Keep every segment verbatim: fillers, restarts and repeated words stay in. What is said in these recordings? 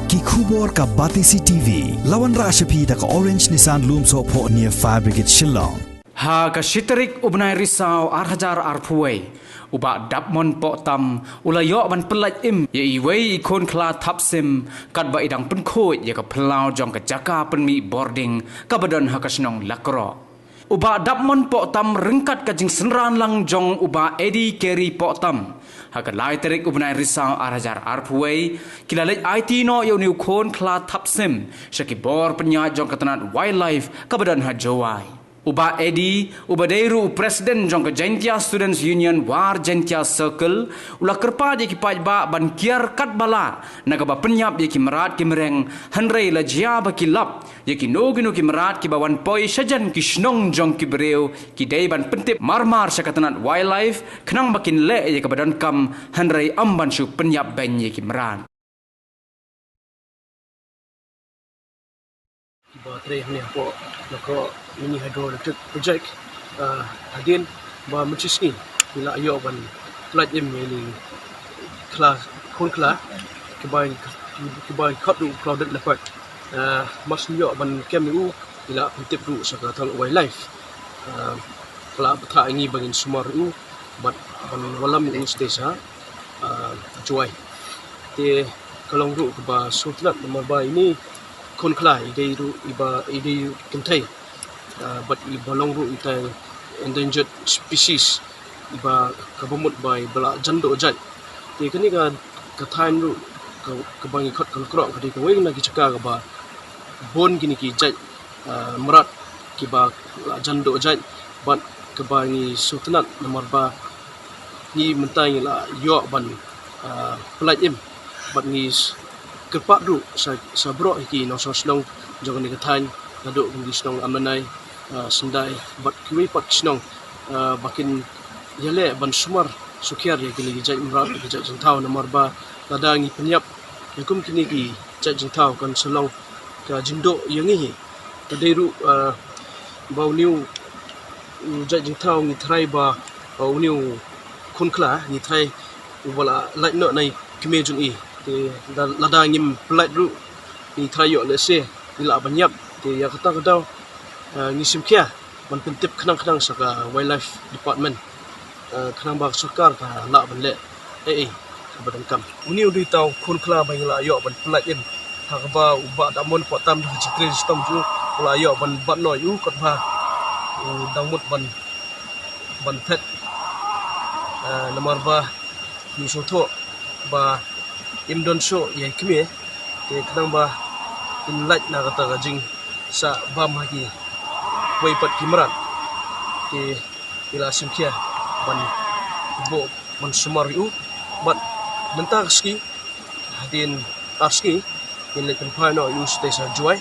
Ki khubor ka Batesi T V. La wanrah sha phi da ka Orange Nissan Lumsohphoh near Fire Brigade Shillong. Ha ka shi tarik u bnai Risaw ar hajar arphew wei, u Bah Dapmon Pohtam u la ïoh ban pyllait im ïa iwei i khun khla thapsim katba i dang pynkhuid ïa ka phyllaw jong ka jaka pynmih bording kaba don ha ka shnong Lakroh. U Bah Dapmon Pohtam ryngkat ka jingsynran lang jong u Bah Eddie Carey Pohtam, ha ka lai tarik u bnai Risaw ar hajar arphew wei, ki la leit aiti noh ïa une u khun khla thapsim sha ki bor pynïaid jong ka tnat Wildlife kaba don ha Jowai. U Bah Eddie, uba dei ruh u President jong ka Jaintia Students Union War Jaintia Circle, u la kyrpad ïa ki paidbah ban kiar katba lah na kaba pynïap ïa ki mrad ki mreng, hynrei la jia ba ki lap ïa kino kino ki mrad kiba wan poi shajan ki shnong jong ki briew, ki dei ban pyntip marmar sha ka tnat Wildlife khnang ba kin leh ïa kaba donkam, hynrei ym ban shu pynïap beiñ ïa ki mrad. Kiba trei hangne hapoh Lakroh Mini Hydroelectric Project, ah, hadien ba mynshisngi ngi la ïoh ban pyllait im ïa une u khla, khun khla, kiba, kiba khot ruh u Clouded Leopard. Ah, mar shu ïoh ban kem ïa u, ngi la pyntip ruh sha ka thong Wildlife. Ah, ka la bthah ïa ngi ba ngin sumar ïa u bad ban wallam ïa u shatei sha, ah, Jowai. Te ka long ruh kaba sngewtynnat namar ba ine i khun khla i dei ruh iba, i dei kynthei, ah, bad iba long ruh itai endangered species, iba kaba mut ba iba la jan doh jait. Te kane ka, ka thaiñ ruh ka, kaba ngi khot ka Lakroh ka dei kawei na ki jaka kaba bun kine ki jait, ah, mrad kiba la jan doh jait, bad kaba ngi sngewtynnat namar ba ngi mynta ngi la ïoh ban, ah, pyllait im bad ngi s-, kyrpad ruh sa, sa baroh ïa ki nongshong shnong jong kane ka thaiñ, naduh kum ki shnong Ammenai, ah, Syndai bad kiwei pat ki shnong, ah, ba kin ïaleh ban sumar sukher ïa kine ki jait mrad, ki jait jingthaw namar ba lada ngi pynïap ïa kum kine ki jait jingthaw kan sa long ka jingdoh ïa ngi hi. Ka dei ruh, ah, ba une u, u jait jingthaw ngi tharai ba, ah, une u khun khla ngi tharai uba la lait noh na i kmie jong i. Te da, lada ngim pyllait ruh ngi tharai ïoh lehse ngi lah ban ïap. Te ïa kata ka daw, ah, ngi shim khia ban pyntip khnang khnang sha ka Wildlife Department, eh, khnang ba ka sorkar ka lah ban leh ei ei kaba donkam. Une u dei uta u khun khla ba ngi la ïoh ban pyllait im, ha kaba u Bah Dapmon Pohtam da ka jingtrei shitom jong u la ïoh ban bat noh ïa u katba u dang mut ban, ban phet, eh, namar ba ngi sngewthuh ba im don shuh ïa i kmie, te khnang ba in lait na kata ka jingsah bam ha kiwei pat ki mrad, te ngi la shim khia ban buh ban sumar ïa u. Bad mynta ka sngi, hadien ar sngi, ngin leit pynphai noh ïa u shatei sha Jowai,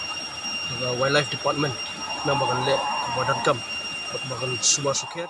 ha ka Wildlife Department, khnang ba kan leh kaba donkam bad ba kan sumar sukher.